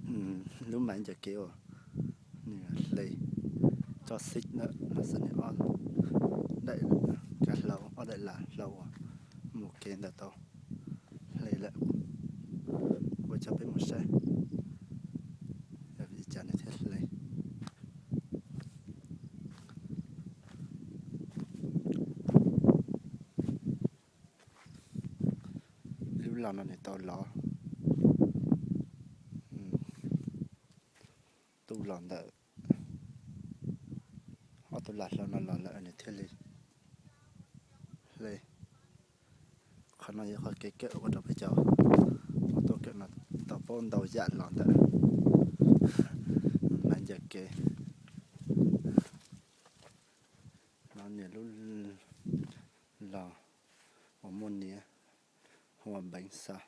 ອືມ ລູກໄມ້ຈະເກວ ນີ້ເລີຍ ຈອດຊິກເນາະ ລັກສະນະອອກ ໄດ້ກະເລົາ ອອກໄດ້ລາເລົາ ໝູເກນຕາໂຕ ເລີຍແຫຼະ ກວ່າຈະໄປໝູແຊ ແບບອີຈານເທດເລີຍ ລູກຫຼານອັນນີ້ໂຕລໍ ອືມ ຕູຫຼອນເດີ ເອົາໂຕຫຼານເຮົານອນຫຼອນແລ້ວ ອັນນີ້ເທເລ ເລີຍ ຂະໜ້ອຍຢາກຂໍເກະເກີດ ໂອດອກໄປເຈົ້າ ເອົາໂຕເກີດນະ ຕາໂປ້ນເດົາຢາດຫຼອນເດີ ມັນຢາກເກະ ນອນເນຍລຸລອ ໂອໂມເນຍ ຫົວແບງຊາ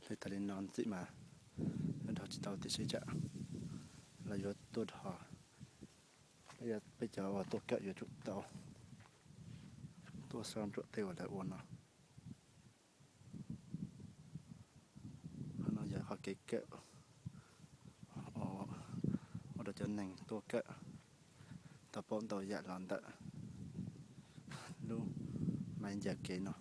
ເລີຍຕາລີນອນຊິມາ ແລ້ວເຮົາຊິເຕົາຕິຊິຈະ ລະຍົດຕົວທອ ລະຍະໄປຈະວ່າຕົວກະຢູ່ທຸກເຕົາ ຕົວຊອມຕົວເຕົວແລະໂອນເນາະ. ຂະໜາດຢາກເຂົາເກັກເກີ້ ອໍ ອໍ ດອກຈະແໜ່ງຕົວເກີ້ ຕາປ້ອມໂຕຢາກລອນຕະ ລູໄມ້ຢາກເກເນາະ